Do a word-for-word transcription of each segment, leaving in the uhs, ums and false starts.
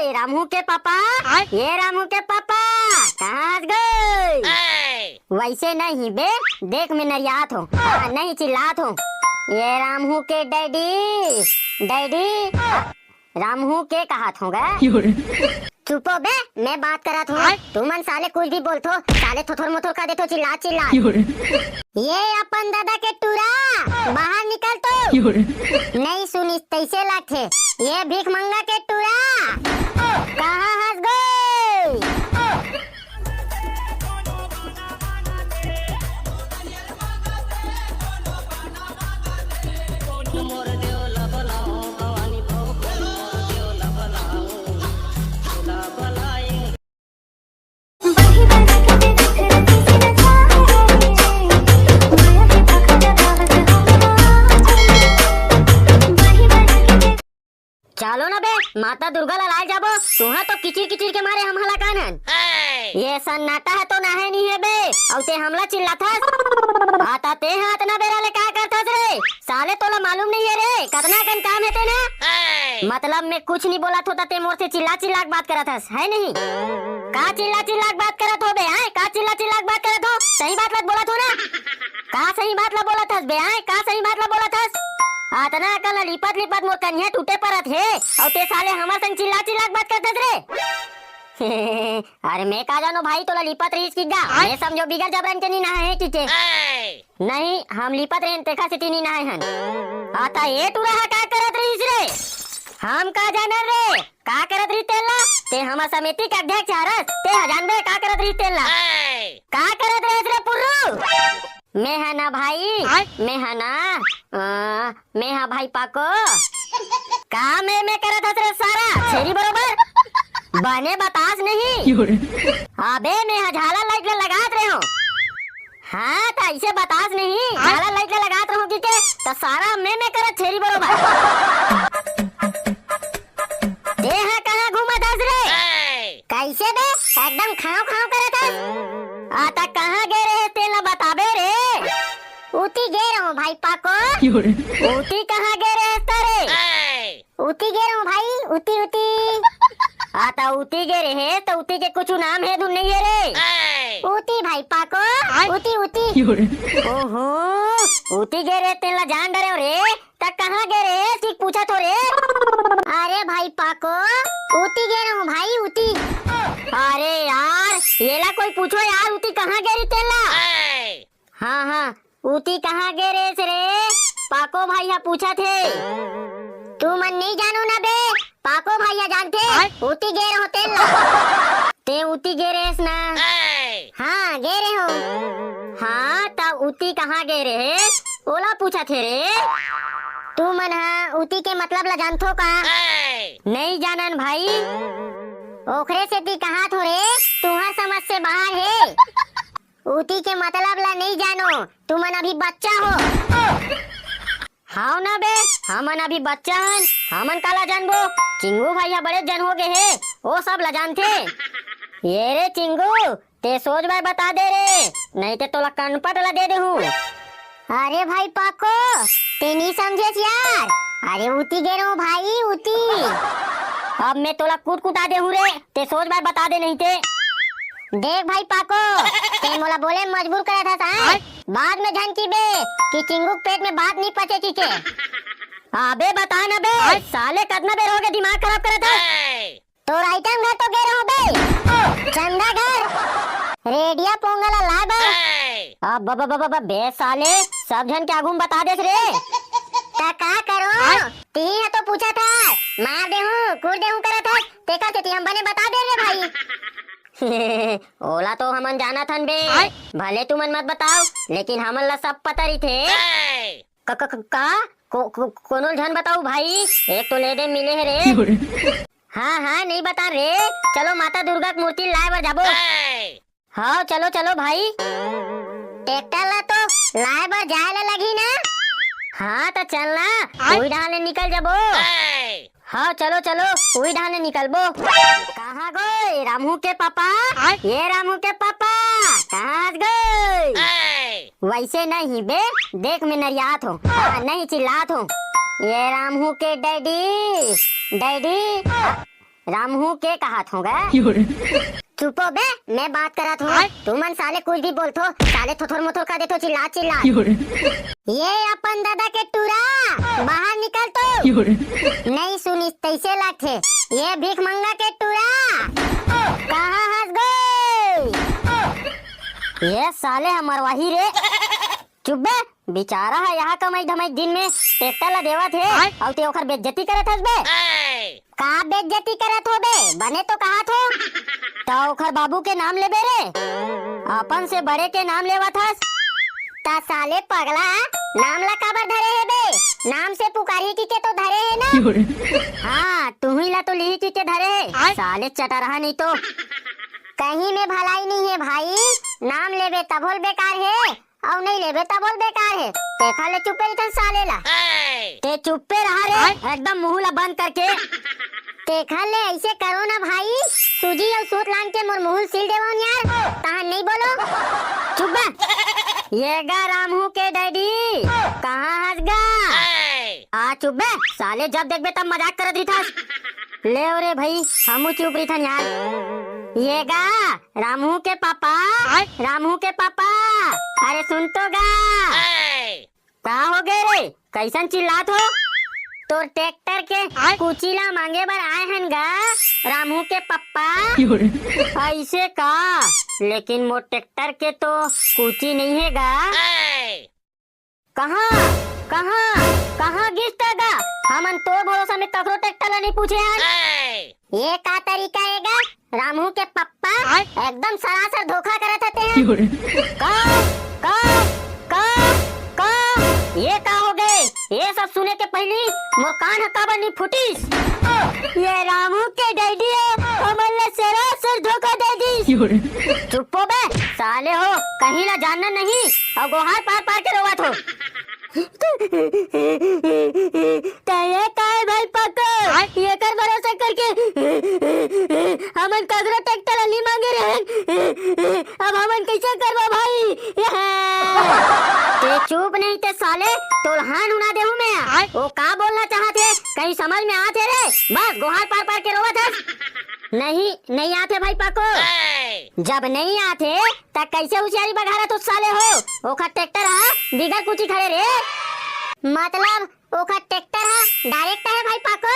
ए रामू के पापा, आय? ये रामू के पापा, कहाँ हस गए? वैसे नहीं बे, देख मैं नरियात हूँ, हाँ, नहीं चिल्लात हूँ। ये रामू के डैडी, डैडी, रामू के कहत हूँ गा। चुपो बे, मैं बात करत हूँ। आय? तुमन साले कुछ भी बोलथो, साले थोथोर मोथोर कर देथो चिल्ला चिल्ला। ये अपन दादा के टूरा, बाहर निकल तो। नहीं सुनिस तैसे लगथे, ये भीख मंगा के टूरा, कहाँ हस गए? चलो ना बे, माता दुर्गा ला लाय जाबो। तुहा तो किचिर किचिर के मारे हम हलाकान हन। ये सन्नाटा है तो नाहे नहीं है बे, अउ ते हमला चिल्लाथस। आता ते हाथ ना बेरा ले का करथस रे? साले तोला मालूम नहीं है रे, कतना कन काम है ते ना। मतलब मैं कुछ नहीं बोला थो, ते मोर से चिल्ला चिल्ला के बात करत हस, है नहीं? का चिल्ला चिल्ला के बात करत हो बे, आय? का चिल्ला चिल्ला के बात करत हो? सही बात ला बोलत हो ना? का सही बात ला बोलत हस बे, आय? का सही बात ला बोलत हस? अतना अकल ला लिपत लिपत मोर कनिहा टूटे परत हे, अउ ते साले हमर संग चिल्ला चिल्ला के बात करत हस रे। अरे मैं का जानो भाई, तोला लिपत रहिस कि गा? मैं समझो बिगर जबरन के नी नहाए हे कि के? नहीं, हम लिपत रहेन, तेखर सेती नी नहाए हन। आता ए टूरा हा का करत रहिस रे? हम का जानन रे? का करत रहिस तेला? ते हमर समिति के अध्यक्ष हरस, ते हा जानबे का करत रहिस तेला? का करत रहिस रे पुर्रू? मैं हा ना भाई, आय? मैं हा ना, अ, मैं हा भाई पाको। का मैं, मैं करत हस रे सारा, छेरी बरोबर? बने बतास नहीं। अबे मैं हा झाला लाइट ले लगात रहे हूँ। हाँ, त ऐसे बतास नहीं, झाला लाइट ले लगात रहूं कि के, त सारा मैं, मैं करत छेरी बरोबर। ते हा कहाँ घूमत हस रे? कैसे बे? एकदम खांव खांव करत हस। आ त कहाँ गे रहे तेला बताबे रे? उती गे रहूं भाई पाको। उती कहाँ गे रहे त रे? उती गे रहूं भाई, उती, उती। आ, त उती गे रहे, त उती के कुछ नाम हे धुन नहीं है रे? उती भाई पाको, उती, उती। ओहो, उती गे रहे, तेला जान डरे रे। त कहाँ गे रहे, ठीक पूछा तो रे। अरे भाई पाको, उती गे रहूं भाई, उती। अरे यार, येला कोई पूछो यार, उती कहाँ गे रही तेला? हाँ, हाँ, उती कहाँ गे रेस रे? पाको भाई हा पूछत हे। तू मन नहीं जानो ना बे, पाको भाई हा जानथे। आय? उती गे रहो तेल ला। ते उती गे रेस ना? हाँ, गे रहे हो। हाँ, त उती कहाँ गे रेस? ओला पूछत हे रे। तू मन हा उती के मतलब ला जानथो का? नहीं जानन भाई। ओखरे सेती कहा थो रे, तुहर समझ से बाहर हे। उती के मतलब ला नहीं जानो, तुमन अभी बच्चा हो। हाव ना बे, हमन अभी बच्चा हन, हमन काला जानबो? चिंगू भाई हा बड़े जन हो गे हे, ओ सब ला जानथे। ये रे चिंगू, ते सोच बाय बता दे रे, नहीं ते तोला कनपट ला दे देहूं। अरे भाई पाको, ते नहीं समझेस यार, अरे उती गे रहो भाई, उती। अब मैं तोला कुट कुटा देहूं रे, ते सोच बाय बता दे नहीं ते। देख भाई पाको, ते मोला बोले मजबूर करत हस, आय? बाद में झन की बे कि चिंगू के पेट में बात नहीं पचे की के। अबे बता ना बे, आय? साले कतना बेर हो गए दिमाग खराब करत हस? तोर आइटम घर तो गे रहो बे, चंदा घर, रेडिया पोंगल ला लाए बर। अब ब, ब, ब, ब, ब, बे साले, सब झन के आगू में बता देस रे। त का करो? आय? तीन तो पूछा था, मार देहूं, कूट देहूं करत हस, तेकर सेती हम बने बता दे रे भाई। ओला तो हमन जानत हन बे। आय? भले तुमन मत बताओ, लेकिन हमन ला सब पता रहिथे। क-, क-, क-, का? को-, को-, कोनो झन बताऊ भाई, एक तो ले दे मिले हे रे। हाँ, हाँ, नहीं बता रे। चलो माता दुर्गा के मूर्ति लाए बर जाबो। हाँ, चलो, चलो भाई। ट्रैक्टर ला तो लाए बर जाए ला लगही ना। हाँ, त चल ना, आय? उही डहान ले निकल जाबो। हाँ, चलो, चलो, उही डहान ले निकलबो। कहाँ गए रामू के पापा? आय? ये रामू के पापा, कहाँ गए? वैसे नहीं बे, देख मैं नरियात हूँ, हाँ, नहीं चिल्लात हूँ। ये रामू के डैडी, डैडी, रामहू के कहत हों गा। चुप ओ बे, मैं बात करत हों। तुमन साले कुछ भी बोलथो, साले थोथोर मोथोर कर देथो, चिल्ला चिल्ला। ये अपन दादा के टूरा, बाहर निकल तो। नहीं सुनिस तइसे लगथे, ये भीख मंगा के टूरा, कहाँ हस गो? ये साले हमर वही रे। चुप बे, बेचारा ह यहाँ कमाई धमाई दिन में ट्रैक्टर ला देवत हे, अउ ते ओखर बेइज्जती करत हस बे। का बेइज्जती करत हो बे? बने तो कहत हो। त ओखर बाबू के नाम लेबे रे, अपन से बड़े के नाम लेवत हस। त साले पगला, नाम ला काबर धरे हे बे? नाम से पुकारी की के तो धरे हे ना। हाँ, तुही ला तो लिही की के धरे हे। साले चटरहा नहीं तो। कहीं में भलाई नहीं है भाई, नाम लेबे तभो ल बेकार हे, अउ नहीं लेबे तभो ल बेकार हे। तेखर ले चुप्पे रहिथन साले ला। ते चुप्पे रहा रे, एकदम मुंह ला बंद करके। तेखर ले ऐसे करो ना भाई, सूजी अउ सूत लान के मोर मुंह ल सील देवो न यार, तहन नहीं बोलो। चुप बे। ये गा रामहू के डैडी, कहाँ हस गा? आ चुप बे, साले जब देखबे तब मजाक करत रहिथस। ले ओ रे भाई, हमू चुप रहिथन यार। ये गा रामहू के पापा, रामहू के पापा, अरे सुन तो गा। का हो गए रे, कैसन चिल्लात हो? तोर ट्रैक्टर के कुची ला मांगे बर आए हन गा, रामहू के पप्पा। ऐसे का? लेकिन मोर ट्रैक्टर के तो कुची नहीं है गा। कहाँ, कहाँ, कहाँ गिस त गा? हमन तोर भरोसा में ककरो ट्रैक्टर ला नहीं पूछे हन। ये का तरीका हे गा? रामहू के पप्पा, एकदम सरासर धोखा करत हते हैं। का, का, का, का? ये का हो गए? ये सब सुने के पहली मोर कान ह काबर नहीं फूटिस? ये रामहू के डैडी हे, हमन ला सरासर धोखा दे दिस। चुप ओ बे, साले हो, कहीं ला जानना नहीं, अउ गोहार पार पार के रोवत हो। तैं काय भाई पाको, एकर भरोसा करके हमन ककरो ट्रैक्टर ला नहीं मांगे रहेन, अब हमन कैसे करबो भाई? ते चुप नहीं ते साले, तोर हान उना देहूं मैं। ओ का बोलना चाहत हे, कहीं समझ में आत हे रे? बस गोहार पार पार के रोवत हस। नहीं, नहीं आत हे भाई पाको। जब नहीं आत हे, त कैसे हुसियारी बघारत हो साले हो? ओखर ट्रैक्टर ह बिगर कुची खड़े रे। मतलब ओखर ट्रैक्टर ह डायरेक्ट हे भाई पाको।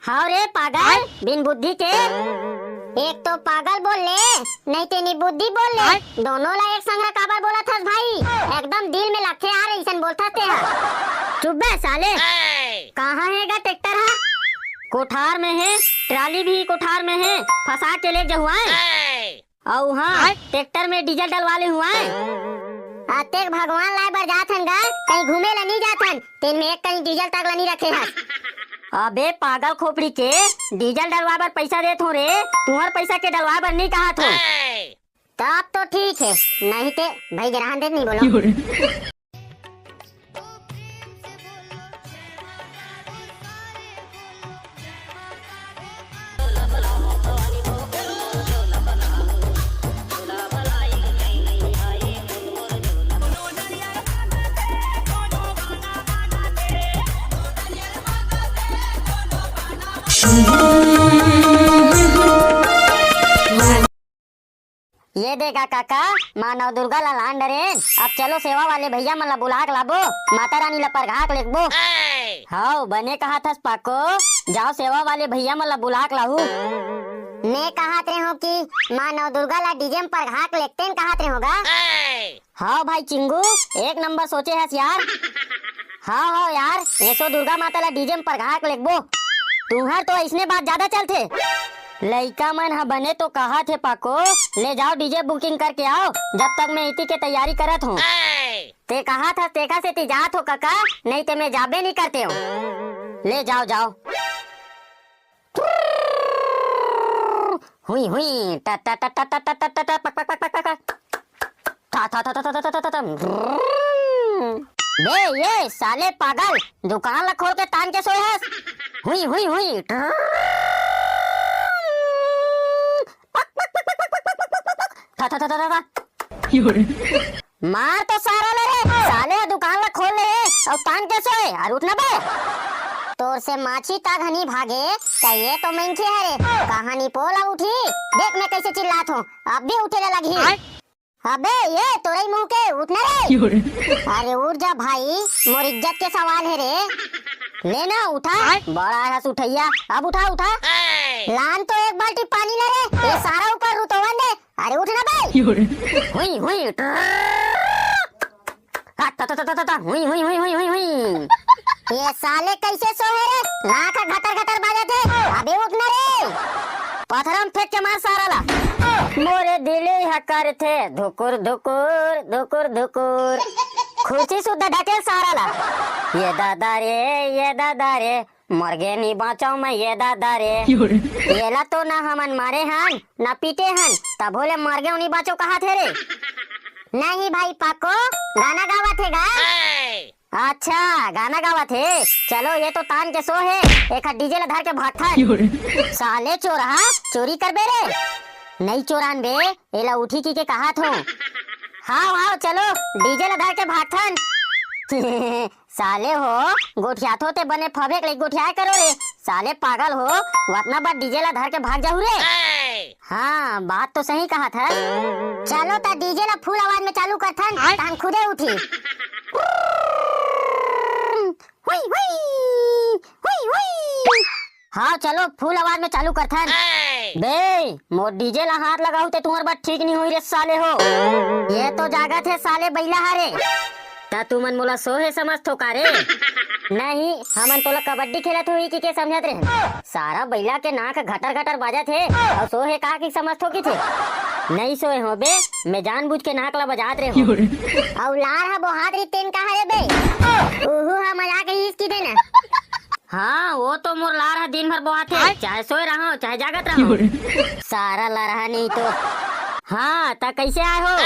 हाव रे पागल, बिन बुद्धि के। एक तो पागल बोल ले, नहीं ते निबुद्धि बोल ले। दोनों ला एक संग काबर बोलत हस भाई? एकदम दिल में लगथे यार, अइसन बोलथस ते ह। चुप बे साले। कहाँ हे गा ट्रैक्टर ह? कोठार में हे, ट्राली भी कोठार में हे, फंसा के ले जहुआए। अउ हाँ, ट्रैक्टर में डीजल डलवा ले हुआ है। अतेक भगवान लाए बर जात हन गा, कहीं घूमे ला नहीं जात हन, तेन में एक कहीं डीजल तक ला नहीं रखे हस। अबे पागल खोपड़ी के, डीजल डलवा बर पैसा देत हो रे, तुहर पैसा के डलवा बर नहीं कहत हो। तब तो ठीक है, नहीं ते भाई गिरहन देत नहीं बोलो। ये दे गा काका, माँ नवदुर्गा ला लान डरेन। अब चलो सेवा वाले भैया मन ला बुला के लाबो, माता रानी ला परघा के लेगबो। हव, बने कहा थस पाको, जाओ सेवा वाले भैया मन ला बुला के लाहू। मैं कहत रहे हो कि माँ नवदुर्गा ला डीजे में परघा के लेगतेन कहत रहे होगा। हव भाई चिंगू, एक नंबर सोचे हस यार। हव हव यार, एसो दुर्गा माता ला डीजे में परघा के लेगबो। तुहर तो ऐसने बात ज्यादा चलथे। लइका मन ह बने तो कहा थे पाको, ले जाओ डीजे बुकिंग करके आओ, जब तक मैं इति के तैयारी करत हूँ। ते कहा था तेखा सेती जात हो कका, नहीं ते मैं जाबे नहीं करते हूँ। ले जाओ जाओ। हुई हुई टा टा टा टा टा टा टा टा टा पक पक पक पक पक। था, था, था, था, था, था, था, था, था, था। बे, ये साले पागल, दुकान ला खोल के तान के सोए हस। हुई, हुई, हुई। था, था, था, था, था, था। मार तो सारा ले रे, साले दुकान ला खोल ले, अउ तान के सोए, अउ उठ ना बे। तोर से माछी ताग हनी भागे, त ये तो मनखे हरे, कहानी पोला उठी। देख मैं कैसे चिल्लात हूँ, अब भी उठे ला लगही। अबे ये तोरई मुंह के, उठ ना रे। अरे उठ जा भाई, मोर इज्जत के सवाल हे रे। ले ना उठा। बड़ा हस उठैया, अब उठा उठा। लान तो एक बाल्टी पानी ले रे, ये सारा ऊपर रुतोवन दे। अरे उठ ना बे। हुई हुई। आ, ता, ता, ता, ता, ता, ता, हुई, हुई, हुई, हुई, हुई, हुई। ये साले कैसे सोहे रे? नाक घटर घटर बाजत हे। अबे उठ ना रे। पथरा म फेंक के मार सारा ला। मोरे दिल ह करथे धुकुर धुकुर धुकुर धुकुर। खुर्सी सुद्धा ढकेल सारा ला। ये दादा रे, ये दादा रे, मरगे नी बाँचव मैं ये दादा रे। योरे। येला तो ना हमन मारे हन, ना पीटे हन, तभो ले मरगे नी बाँचव कहाथे रे। नहीं भाई पाको, गाना गावत हे गा। अच्छा, गाना गावत हे। चलो, ये तो तान के सोहे, एखर डीजे ला धर के भागथन। योरे। साले चोरहा, चोरी करबे रे? नहीं चोरान बे, एला उठी कहिके कहात हों। हाव, हाव, चलो, डीजे ला धर के भागथन। साले हो, गोठियाथो ते बने फबेक ले गोठियाए करो रे। साले पागल हो, वतना बड़ डीजे ला धर के भाग जाहू रे। हाँ, बात तो सही कहाथे। चलो त डीजे ला फुल आवाज में चालू करथन, आय। तहन खुदे उठी। हुई, हुई, हुई, हुई। हाँ, चलो, फुल आवाज में चालू करथन। बे, मोर डीजे ला हाथ लगाहू ते तुम्हर बात ठीक नहीं होई रे साले हो। ये तो जागत हे साले बइला हरे। त तुमन मोला सोहे समझथो का रे? नहीं, हमन तोला कबड्डी खेलत होही कहिके समझत रहेन। सारा बइला के नाक घटर घटर बाजत हे, अउ सोहे का कहिके समझथो कहिथे? नहीं सोहे हों बे, मैं जानबूझ के नाक ला बजात रहेंव। अउ लार ह बोहात रही तेन का हरे बे? उहू ह मजाक ही इसकी देना। हाँ, वो तो मोर लार ह दिन भर बोहाथे, चाहे सोए रहंव, चाहे जागत रहंव। सारा लरहा नहीं तो। हाँ, त कैसे आए हो?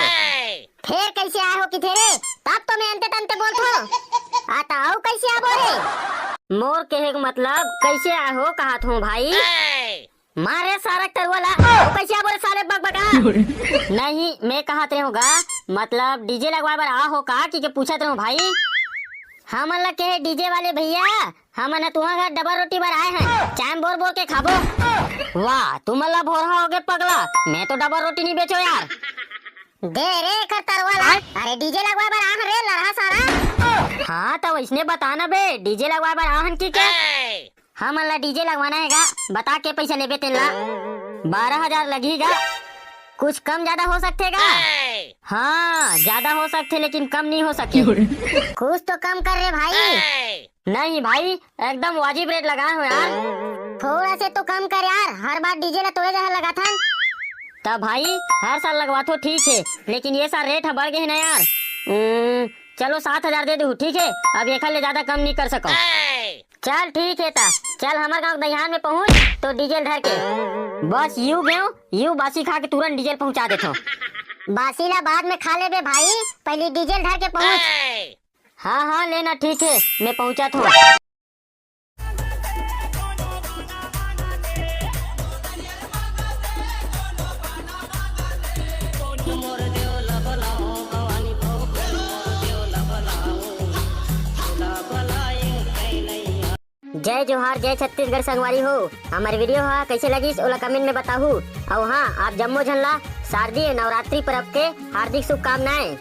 फेर कैसे आए हो कहिथे रे? तब तो मैं अंते तंते बोलथों। आ त अउ कैसे आबो रे? मोर कहे के मतलब कैसे आए हो कहात हों भाई। मारे सारा तरुआ ला, अउ कैसे आबो रे साले बकबका? नहीं, मैं कहत रहेंव गा, मतलब डीजे लगवाए बर आए हो का कहिके पूछत रहेंव भाई। हमन ला कहे डीजे वाले भैया, हमन ह तुंहर घर डबल रोटी बर आए हन, चाय म बोर बोर के खाबो। वाह, तुमन ला भोरहा होगे पगला, मैं तो डबल रोटी नहीं बेचों यार। दे रे एखर तरवा ला। अरे डीजे लगवाए बर आए हन रे लरहा सारा। हाँ, त वैसने बता ना बे, डीजे लगवाए बर आए हन कहिके? हमन ला डीजे लगवाना हे गा, बता के पैसा लेबे तेन ला। बारह हजार लगही गा, कुछ कम ज्यादा हो सकथे गा? हाँ, ज्यादा हो सकथे लेकिन कम नहीं हो सके। कुछ तो कम कर रे भाई। नहीं भाई, एकदम वाजिब रेट लगाए हों यार। थोड़ा से तो कम कर यार, हर बार डीजे ला तोरे जगह लगाथन। त भाई, हर साल लगवाथो ठीक हे, लेकिन ये साल रेट ह बढ़ गे हे ना यार। उम्म, चलो सात हजार दे देहू, ठीक हे? अब एखर ले ज्यादा कम नहीं कर सकंव। चल ठीक हे त, चल हमर गांव दहियान में पहुंच तो डीजे ल धर के। बस यू गेंव, यू बासी खा के तुरंत डीजे ल पहुंचा देथंव। बासी ला बाद में खा लेबे भाई, पहली डीजे ल धर के पहुंच। हाँ, हाँ, ले ना, ठीक हे, मैं पहुंचत हों। जय जोहार, जय छत्तीसगढ़ संगवारी हो। हमर वीडियो ह कइसे लगिस ओला कमेंट में बताहू। अउ हाँ, आप जम्मो झन ला शारदीय नवरात्रि पर्व के हार्दिक शुभकामनाएं।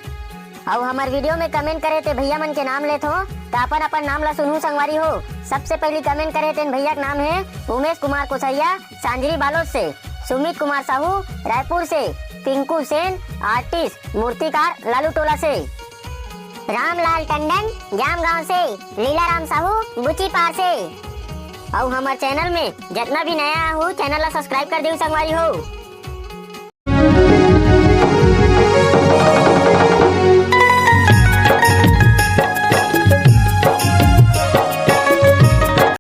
अउ हमर वीडियो में कमेंट करे ते भैया मन के नाम लेथो, त अपन अपन नाम ला सुनहू संगवारी हो। सबसे पहली कमेंट करे तेन भैया के नाम हे उमेश कुमार कोसरिया, सांजरी बालोद से, सुमित कुमार साहू, रायपुर से, पिंकू सेन, आर्टिस्ट, मूर्तिकार, लालू टोला से। रामलाल टंडन, जामगांव से, लीलाराम साहू, बुची पार से। अउ हमर चैनल में जतना भी नया हो, चैनल ला सब्सक्राइब कर देहू संगवारी हो।